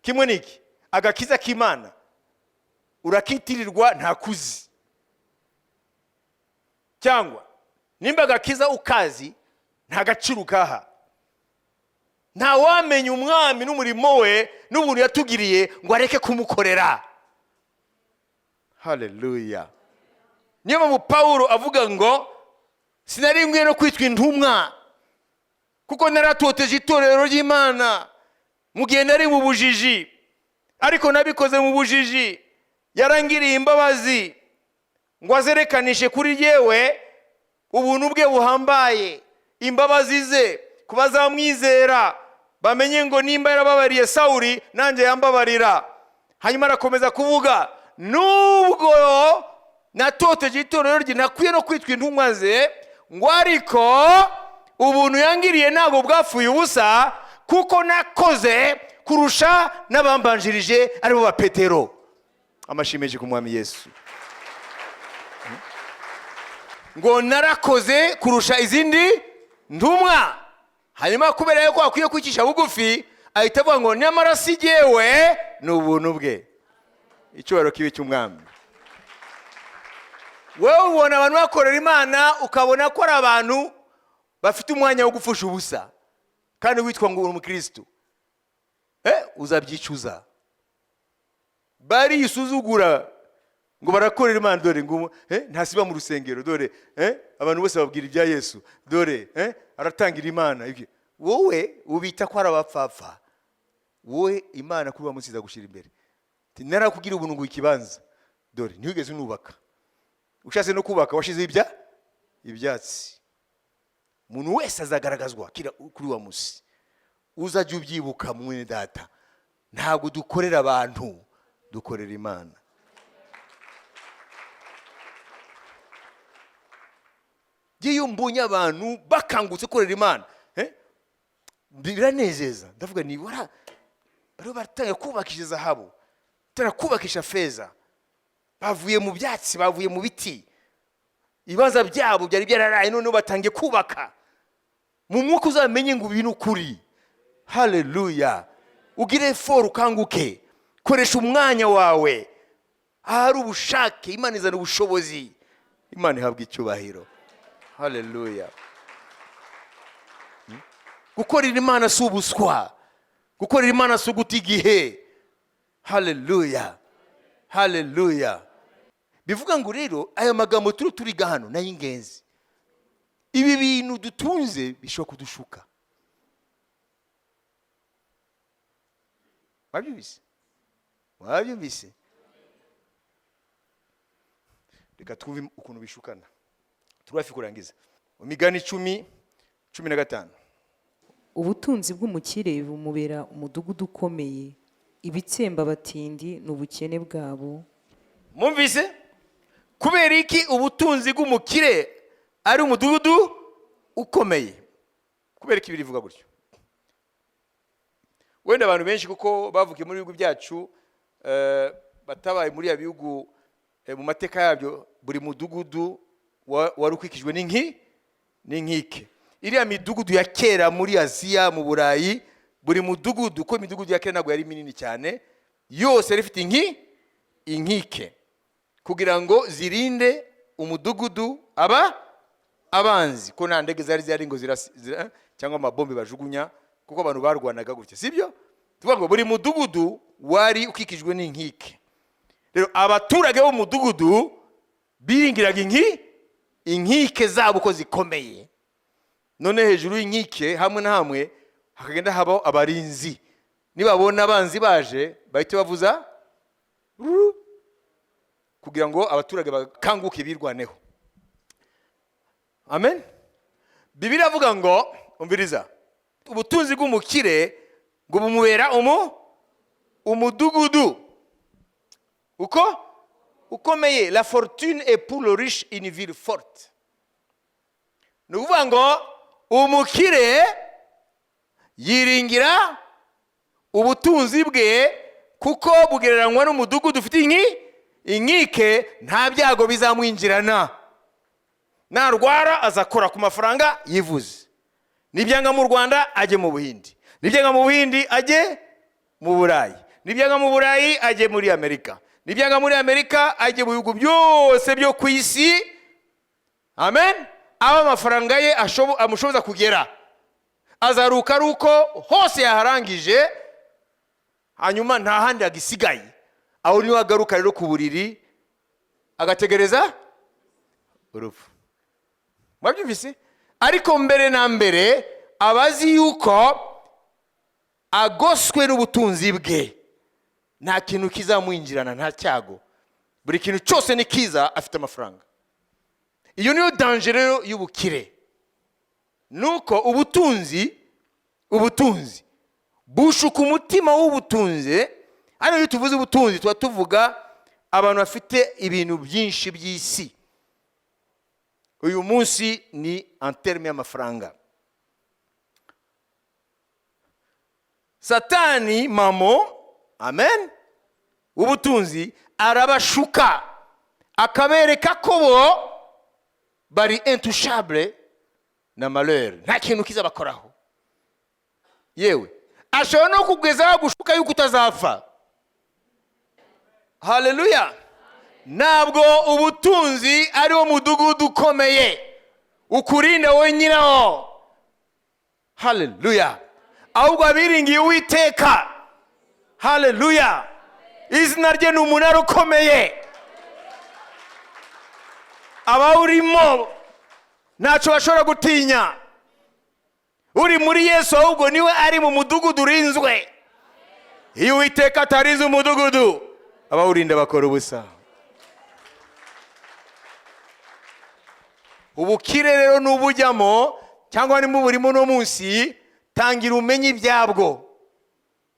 Kimwe n'iki: agakiza k'Imana urakitirirwa ntakuzi, cyangwa nimba agakiza ukazi, nta gaciro ukaha. Ntawamenya Umwami n'umurimo we n'ubuntu yatugiriye ngo areke kumukorera. Haleluya! Niyo mpamvu Pawulo avuga ngo sinari nkwiye no kwitwa intumwa, kuko naratoteje itorero ry'Imana mu gihe nari mu bujiji, ariko nabikoze mu bujiji. Yarangiriye imbabazi ngo azerekanishe kuri yewe ubuntu bwe buhambaye, imbabazi ze ku bazamwizera, bamenye ngo nimba yarababariye Sawuri, nanjye yambabarira. Hanyuma arakomeza kuvuga: nubwo natoteje itorero rye, ntakwiye no kwitwa intumwa ze, ngo ariko ubuntu yangiriye ntabwo bwapfuye ubusa, kuko nakoze kurusha n'abambanjirije, aribo ba Petero. Amashyi ku Mwami Yesu! Ngo narakoze kurusha izindi ntumwa. Hanyuma kubera yuko akwiye kwicisha bugufi, ahita avuga ngo nyamara si jyewe, ni ubuntu bwe. Icyubahiro kibi cy'Umwami. Wowe ubona abantu bakorera Imana, ukabona ko ari abantu bafite umwanya wo gupfusha ubusa, kandi witwa ngo uri umukirisitu. Uzabyicuza. Barisuzugura ngo barakorera Imana, dore ngo ntasiba mu rusengero, dore abantu bose babwira ibya Yesu, dore aratangira Imana. Ibyo wowe ubita ko ari abapfapfa, wowe Imana kuri wa munsi izagushyira imbere. Ati, narakugira ubuntu ngo ikibanza, dore ntiwigeze unubaka, ushatse no kubaka washizeho ibyatsi. Umuntu wese azagaragazwa kuri wa munsi. Uzajya ubyibuka, mwene data, ntabwo dukorera abantu, dukorera Imana. Iyo mbonye abantu bakangutse korera Imana, biranezeza. Ndavuga nibura bariho baratangira kubakisha zahabu, batangira kubakisha feza, bavuye mu byatsi, bavuye mu biti. Ibibanza byabo byari byararaye, noneho batangiye kubaka. Mu mwuka uzamenye ngo ibi ni ukuri. Haleluya! Ugire effort, ukanguke, koresha umwanya wawe. Ahari ubushake, Imana izana ubushobozi. Imana ihabwa icyubahiro. Haleluya! Gukorera Imana si ubuswa, gukorera Imana si uguta igihe. Haleluya, haleluya! Bivuga ngo rero aya magambo turi turiga hano ni ay'ingenzi. Ibi bintu dutunze bishobora kudushuka. Wabyumvise? Wabyumvise? Reka twumve ukuntu bishukana. Turi hafi kurangiza. Mu Migani 10:15. Ubutunzi bw'umukire bumubera umudugudu ukomeye, ibitsemba abatindi ni ubukene bwabo. Mwumvise? Kubera iki ubutunzi bw'umukire ari umudugudu ukomeye? Kubera iki birivuga gutyo? Wenda abantu benshi, kuko bavukiye muri bihugu byacu, batabaye muri ya bihugu, mu mateka yabyo buri mudugudu wari ukikijwe n'inkike. Iriya midugudu ya kera muri Aziya, mu Burayi, buri mudugudu, uko imidugudu ya kera ntabwo yari minini cyane, yose yari ifite inkike kugira ngo zirinde umudugudu aba abanzi, ko nta ndege zari zihari ngo cyangwa amabombe bajugunya, kuko abantu barwanaga gutya, sibyo? Tuvuga ngo buri mudugudu wari ukikijwe n'inkike. Rero abaturage bo mu mudugudu biringiraga inkike zabo uko zikomeye. None hejuru y'inkike hamwe na hamwe hakagenda habaho abarinzi, nibabona abanzi baje bahite bavuza ru, kugira ngo abaturage bakanguke birwaneho. Amen. Bibiliya avuga ngo, umviriza, ubutunzi bw'umukire ngo bumubera umudugudu uko ukomeye. La fortune est pour le riche une ville forte. Ni ukuvuga ngo umukire yiringira ubutunzi bwe kuko bugereranywa n'umudugudu ufite inkike, nta byago bizamwinjirana. Narwara azakora ku mafaranga yivuze, nibyanga mu Rwanda ajye mu Buhindi, nibyanga mu Buhindi ajye mu Burayi, nibyanga mu Burayi ajye muri Amerika, nibyanga muri Amerika ajye mu bihugu byose byo ku isi. Amen. Aho amafaranga ye amushoboza kugera, azaruka ari uko hose yaharangije, hanyuma nta handi hagisigaye. Aho niho agaruka rero ku buriri agategereza urupfu. Mwabyumvise? Ariko mbere na mbere abazi yuko agoswe n'ubutunzi bwe, nta kintu kizamwinjirana, nta cyago, buri kintu cyose ni kiza, afite amafaranga. Iyo niyo danger rero y'ubukire, nuko ubutunzi bushuka umutima w'ubutunzi. Hano iyo tuvuze ubutunzi tuba tuvuga abantu bafite ibintu byinshi by'isi. Uyu munsi ni en terme y'amafaranga. Satani mamo, amen, ubutunzi arabashuka akabereka ko bo bari intouchable na malheur, nta kintu kizabakoraho. Yewe ashobora no kugeza gushuka yuko utazapfa. Haleluya! Ntabwo ubutunzi ari wo mudugudu ukomeye ukurinda wowe nyirawo. Haleluya! Ahubwo abiringiye Uwiteka, haleluya, izina rye ni umunara ukomeye, abawurimo ntacyo bashobora gutinya. Uri muri Yesu ahubwo niwe ari mu mudugudu urinzwe. Iyo Uwiteka atarinze umudugudu, abawurinda bakora ubusa. Ubukire rero n'ubujyamo cyangwa niba burimo uno munsi, tangira umenye ibyabwo.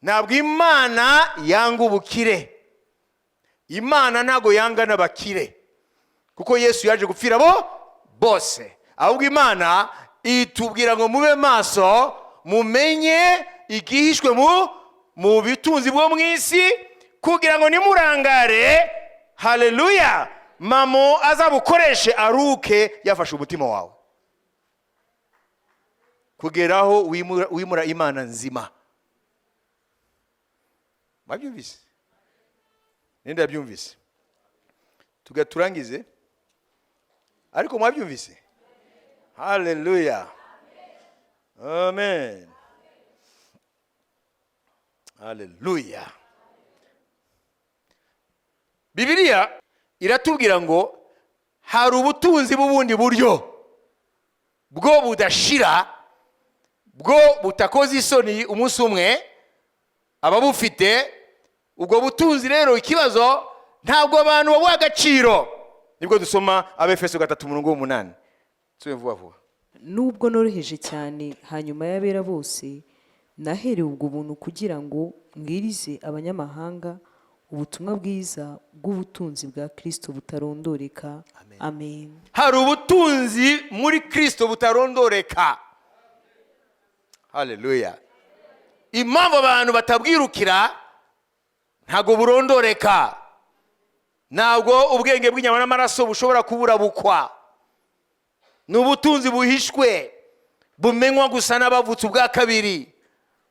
Ntabwo Imana yanga ubukire, Imana ntabwo yanga n'abakire, kuko Yesu yaje gupfira bo bose. Ahubwo Imana itubwira ngo mube maso, mumenye igihishwe mu bitunzi bwo mu isi, kugira ngo nimurangare. Haleluya! Mamo azabukoreshe aruke yafashe umutima wawe kugeraho wimura Imana nzima. Mwabyumvise? Ninde yabyumvise? Tugaturangize, ariko mwabyumvise? Haleluya, amen, haleluya. Bibiliya iratubwira ngo hari ubutunzi bw'ubundi buryo bwo budashira, bwo butakoze isoni umunsi umwe ababufite. Ubwo butunzi rero, ikibazo ntabwo abantu babuha agaciro. Nibwo dusoma Abefeso 3, umurongo w'8. Tube vuba vuba. Nubwo noroheje cyane hanyuma y'abera bose, naherewe ubwo buntu kugira ngo mbwirize abanyamahanga ubutumwa bwiza bw'ubutunzi bwa Kristo butarondoreka. Amen. Hari ubutunzi muri Kristo butarondoreka. Haleluya! Impamvu abantu batabwirukira, ntabwo burondoreka, ntabwo ubwenge bw'inyama n'amaraso bushobora kuburabukwa. Ni ubutunzi buhishwe, bumenywa gusa n'abavutse ubwa kabiri,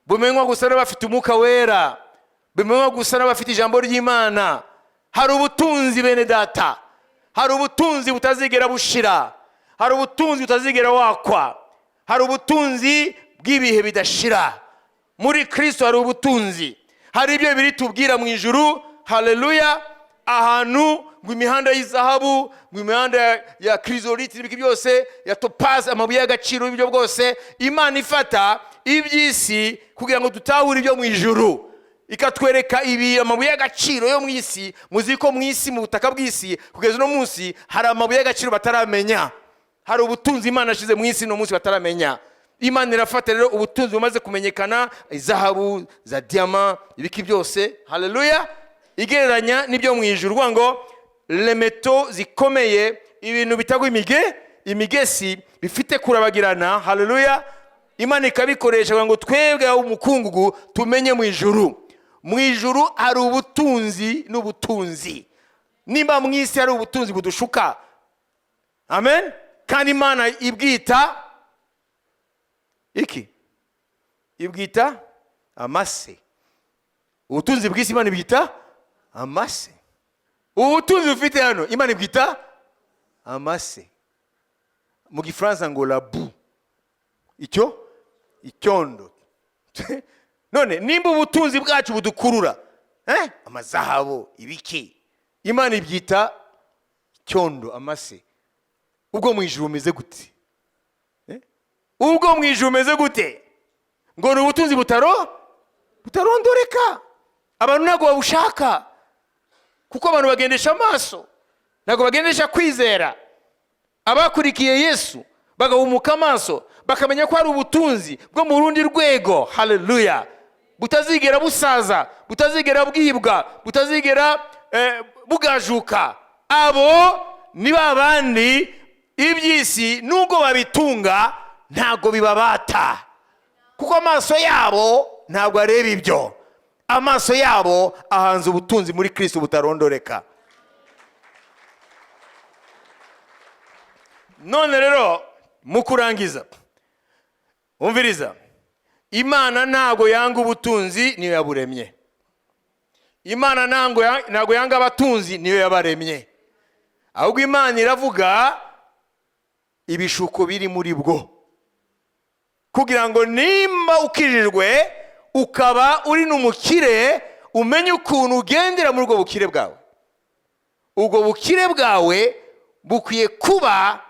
bumenywa gusa n'abafite Umwuka Wera, bumenywa gusa n'abafite ijambo ry'Imana. Hari ubutunzi, bene data, hari ubutunzi butazigera bushira, hari ubutunzi butazigera wakwa, hari ubutunzi bw'ibihe bidashira. Muri Kristo hari ubutunzi. Hari ibyo biri tubwira mu ijuru, haleluya, ahantu ngo imihanda y'izahabu, ngo imihanda ya chrysolite n'ibiki byose, ya topaze, amabuye y'agaciro y'ibyo bwose. Imana ifata iby'isi kugira ngo dutahure ibyo mu ijuru, ikatwereka ibi amabuye y'agaciro yo mu isi. Muzi ko mu isi, mu butaka bw'isi, kugeza uno munsi hari amabuye y'agaciro bataramenya. Hari ubutunzi Imana yashyize mu isi uno munsi bataramenya. Imana irafata rero ubutunzi bumaze kumenyekana, izahabu za diyama, ibiki byose, haleluya, igereranya n'ibyo mu ijuru, uvuga ngo remeto zikomeye, ibintu bitagwa imigesi, bifite kurabagirana. Haleluya! Imana ikabikoresha kugira ngo twebwe umukungugu tumenye mu ijuru. Mu ijuru hari ubutunzi n'ubutunzi. Nimba mu isi hari ubutunzi budushuka, amen, kandi Imana ibwita iki? Ibwita amase. Ubutunzi bw'isi Imana ibwita amase. Ubutunzi bufite hano Imana ibwita amase, mu Gifaransa ngo la boue, icyo icyondo. None nimba ubutunzi bwacu budukurura, amazahabu, ibiki, Imana ibyita icyondo, amase, ubwo mu ijuru bumeze gute? Ubwo mu ijuru bumeze gute? Ngo ni ubutunzi butarondoreka. Abantu ntabwo babushaka kuko abantu bagendesha amaso, ntabwo bagendesha kwizera. Abakurikiye Yesu bagahumuka amaso, bakamenya ko hari ubutunzi bwo mu rundi rwego, haleluya, butazigera busaza, butazigera bwibwa, butazigera bugajuka, abo ni ba bandi iby'isi nubwo babitunga ntabwo bibabata, kuko amaso yabo ntabwo areba ibyo. Amaso yabo ahanze ubutunzi muri Kristo butarondoreka. None rero mu kurangiza, umviriza, Imana ntabwo yanga ubutunzi, niyo yaburemye. Imana ntabwo yanga abatunzi, niyo yabaremye. Ahubwo Imana iravuga ibishuko biri muri bwo, kugira ngo nimba ukijijwe ukaba uri n'umukire, umenye ukuntu ugendera muri ubwo bukire bwawe. Ubwo bukire bwawe bukwiye kuba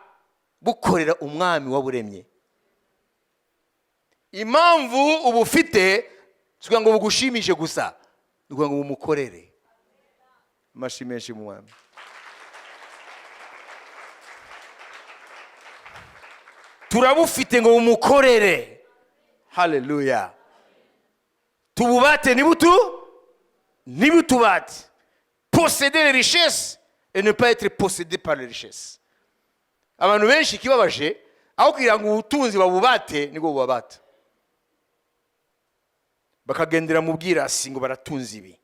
bukorera umwami waburemye. Impamvu ubufite si ukugira ngo bugushimishe gusa, ni ukugira ngo bumukorere. Amashyi menshi mu mwami. Turabufite ngo bumukorere. Haleluya. Tububate nibutubate. Posséder les richesses et ne pas être possédé par les richesses. Abantu benshi ikibabaje, aho kugira ngo ubutunzi babubate nibwo bubabata, bakagendera mu bwirasi ngo baratunze ibi,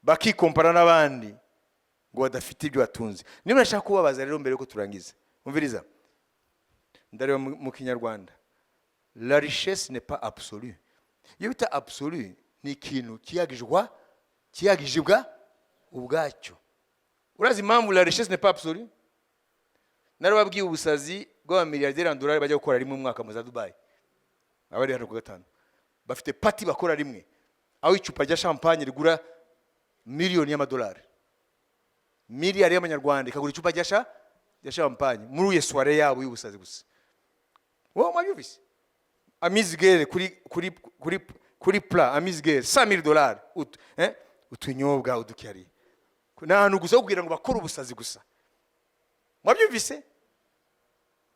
bakikompara n'abandi Ngo badafite ibyo batunze. Niba nashaka kubabaza rero, mbere yuko turangiza, umviriza, ndareba mu Kinyarwanda: la richesse n'est pas absolue. Iyo bita absolue, ni ikintu kiyagijibwa ubwacyo. Urazi impamvu la richesse n'est pas absolue? Narababwiye ubusazi bw'abamiliyarderi en dolari bajya gukora rimwe mu mwaka mu za Dubai. Abari hano ku gatanu bafite party bakora rimwe, aho icupa rya champagne rigura miliyoni y'amadolari, miliyari y'amanyarwanda ikagura icupa rya champagne muri iyo soirée yabo y'ubusazi gusa. Wowe mwabyumvise? Amuse-gueule kuri plat, amuse-gueule $100,000, utunyobwa udukari, ni ahantu gusa ho kugira ngo bakore ubusazi gusa. Mwabyumvise?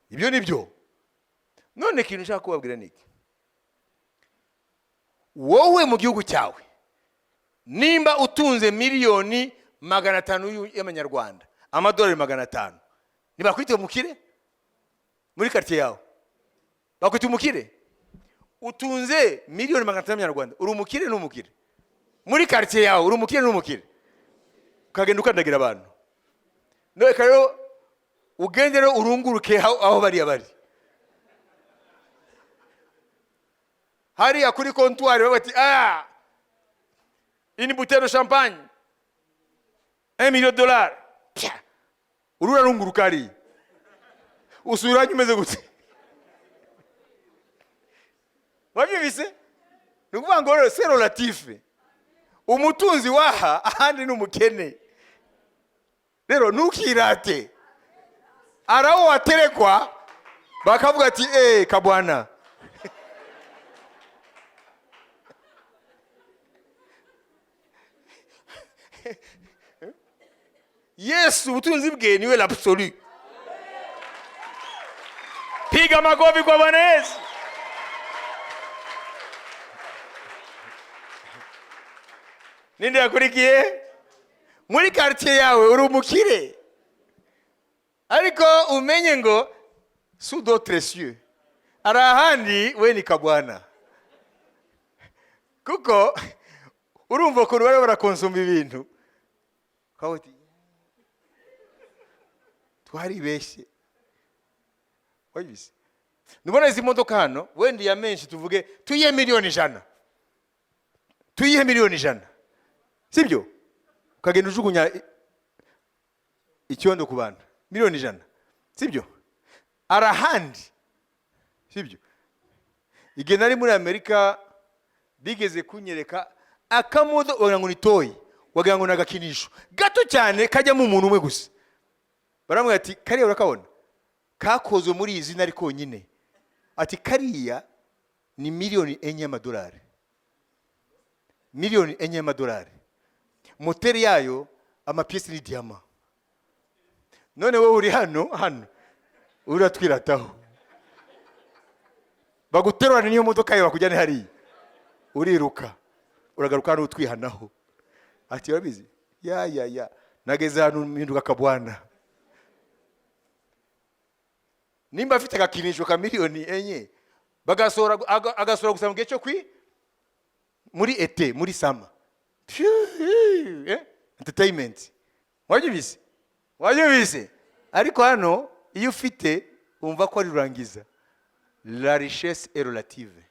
Ibyo ni byo. None ikintu nshaka kubabwira ni iki: wowe mu gihugu cyawe, nimba utunze miliyoni 500 y'amanyarwanda, amadolari 500, ntibakwite umukire? Muri karitsiye yawe bakwita umukire? Utunze miliyoni 500 y'amanyarwanda, uri umukire n'umukire muri karitsiye yawe? Uri umukire n'umukire, ukagenda ukandagira abantu. None rero ugende rero urunguruke aho bariya bari hariya kuri comptoir, bavuga bati: "Ah, une bouteille de champagne, 1 million de dollars." Pya! Uri urarunguruka hariya, usubiranye umeze gute? Wabyumvise? Ni ukuvuga ngo rero c'est relatif. Umutunzi waha ahandi ni umukene. Rero ntukirate. Hari aho waterekwa bakavuga ati: "Eee, kabwana." Yesu ubutunzi bwe niwe l'absolu. Piga makofi kwa Bwana Yesu. Ninde yakurikiye? Muri quartier yawe uri umukire, ariko umenye ngo sous d'autres cieux, hari ahandi we ni kabwana, kuko urumva ukuntu bari barakonsoma ibintu, ukavuga uti: "Twaribeshye." Wabizi, nubona izi modoka hano, wenda iya menshi, tuvuge tuyihe miliyoni 100, tuyihe miliyoni 100, sibyo? Ukagenda ujugunya icyondo ku bantu, miliyoni 100, sibyo? Arahandi, sibyo? Igihe nari muri Amerika, bigeze kunyereka akamodo, wagira ngo ni toy, wagira ngo ni agakinisho gato cyane kajyamo umuntu umwe gusa. Baramubwira ati: "Kariya urakabona kakozwe muri iyi zina ari konyine." Ati: "Kariya ni miliyoni 4 y'amadolari, miliyoni 4 y'amadolari. Moteri yayo, amapiyesi ni diyama." None wowe uri hano hano uratwirataho, baguterurane n'iyo modoka yawe bakujyane hariya, uriruka uragaruka hano utwihanaho. Ati: "Urabizi, ya ya ya, nageze hano mpinduka akabwana." Nimba afite agakinisho ka miliyoni 4, bagasohora agasohora gusa mu gihe cyo kwi muri été, muri summer, entertainment. Wabyumvise? Wabyumvise? Ariko hano iyo ufite wumva ko ari rurangiza. La richesse est relative.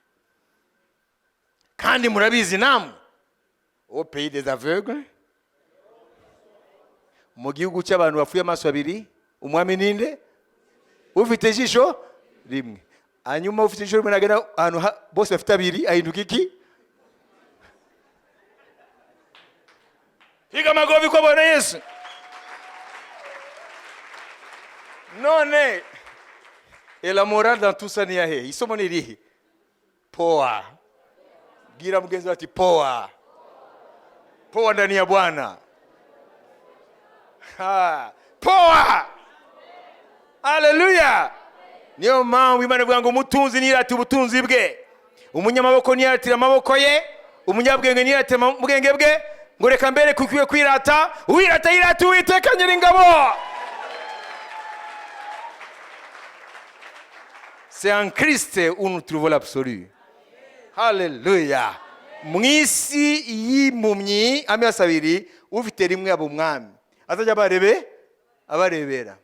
Kandi murabizi namwe, au pays des aveugles, mu gihugu cy'abantu bapfuye amaso abiri, umwami ninde? Ufite ijisho rimwe. Hanyuma ufite ijisho rimwe nagera ahantu bose bafite abiri, ahinduka iki? Piga makofi kwa Bwana Yesu. None et la morale dans tout ça ni yahe? Isomo ni irihe? Poa. Bwira mugenzi wawe ati: "Poa, poa ndani ya Bwana." Ha, poa. Haleluya! Niyo mpamvu Imana ivuga ngo umutunzi ntiyirate ubutunzi bwe, umunyamaboko ntiyiratire amaboko ye, umunyabwenge ntiyiratire ubwenge bwe. Ngo reka mbere kukwiye kwirata, uwirata yirata Uwiteka Nyiringabo. C'est en Christ où nous trouvons l'absolu. Haleluya! Mu isi y'impumyi amaso abiri, ufite rimwe aba umwami. Azajya abarebe abarebera,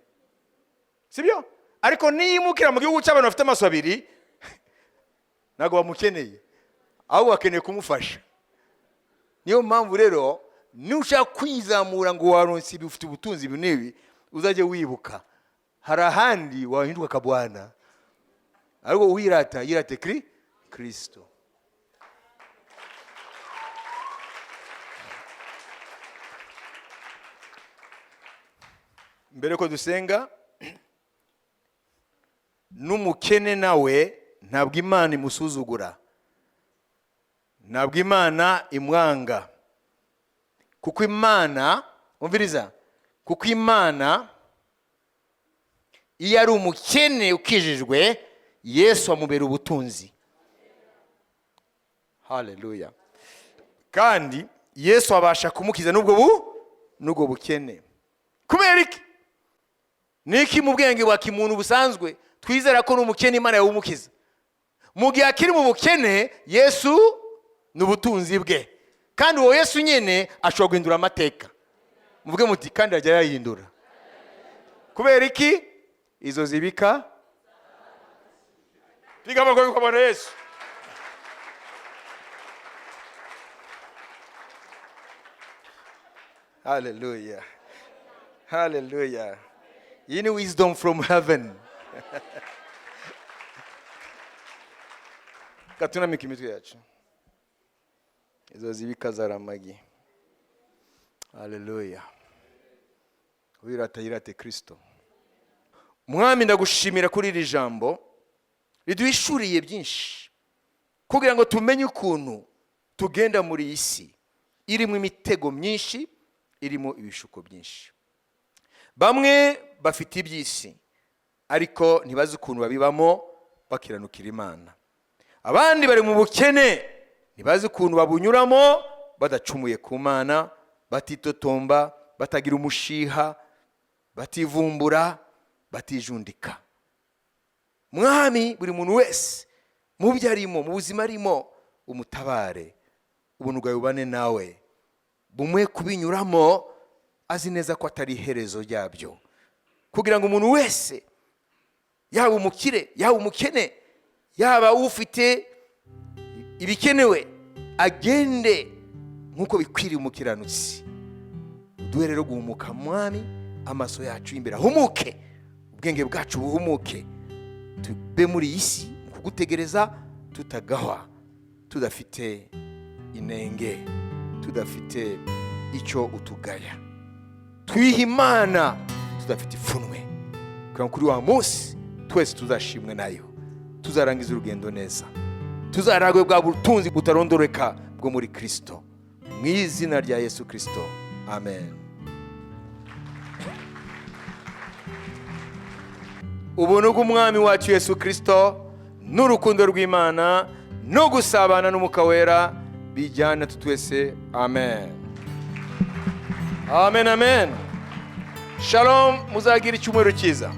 sibyo? Ariko niyimukira mu gihugu cy'abantu bafite amaso abiri, ntabwo bamukeneye, ahubwo bakeneye kumufasha. Niyo mpamvu rero nushaka kwizamura ngo waronse ibi, ufite ubutunzi ibi n'ibi, uzajye wibuka hari ahandi wahinduka akabwana. Ariko uwirata yirate Kristo. Mbere ko dusenga, n'umukene nawe ntabwo Imana imusuzugura, ntabwo Imana imwanga, kuko Imana, umviriza, kuko Imana iyo ari umukene ukijijwe, Yesu amubera ubutunzi. Haleluya! Kandi Yesu abasha kumukiza n'ubwo bukene. Kubera iki? Niki mu bwenge bwa kimuntu busanzwe twizera ko n'umukene Imana yawumukiza? Mu gihe akiri mu bukene, Yesu ni ubutunzi bwe, kandi uwo Yesu nyine ashobora guhindura amateka. Muvuge muti: "Kandi ajya yayihindura." Kubera iki? Izo zibika piga amakofi kwa Bwana Yesu. Haleluya, haleluya! Iyi ni wisdom from heaven. Katunamika imitwe yacu. Izo zibika zaramagi. Haleluya! Wirata yirate Kristo. Mwami, ndagushimira kuri iri jambo riduhishuriye byinshi kugira ngo tumenye ukuntu tugenda muri iyi si irimo imitego myinshi, irimo ibishuko byinshi. Bamwe bafite iby'isi ariko ntibazi ukuntu babibamo bakiranukira Imana. Abandi bari mu bukene, ntibazi ukuntu babunyuramo badacumuye ku Mana, batitotomba, batagira umushiha, bativumbura, batijundika. Mwami, buri muntu wese mu byo arimo, mu buzima arimo, umutabare. Ubuntu bwawe bubane nawe, bumwe kubinyuramo azi neza ko atari iherezo ryabyo, kugira ngo umuntu wese, yaba umukire, yaba umukene, yaba ufite ibikenewe, agende nk'uko bikwiriye umukiranutsi. Uduhe rero guhumuka, Mwami, amaso yacu y'imbere ahumuke, ubwenge bwacu buhumuke, tube muri iyi si mu kugutegereza tutagahwa, tudafite inenge, tudafite icyo utugaya, twiha Imana tudafite ipfunwe, kugira ngo kuri wa munsi twese tuzashimwe nayo, tuzarangiza urugendo neza, tuzaragwe bwa butunzi butarondoreka bwo muri Kristo. Mu izina rya Yesu Kristo, amen. Ubuntu bw'Umwami wacu Yesu Kristo n'urukundo rw'Imana no gusabana n'Umwuka Wera bijyana twese. Amen, amen, amen. Shalom, muzagira icyumweru cyiza.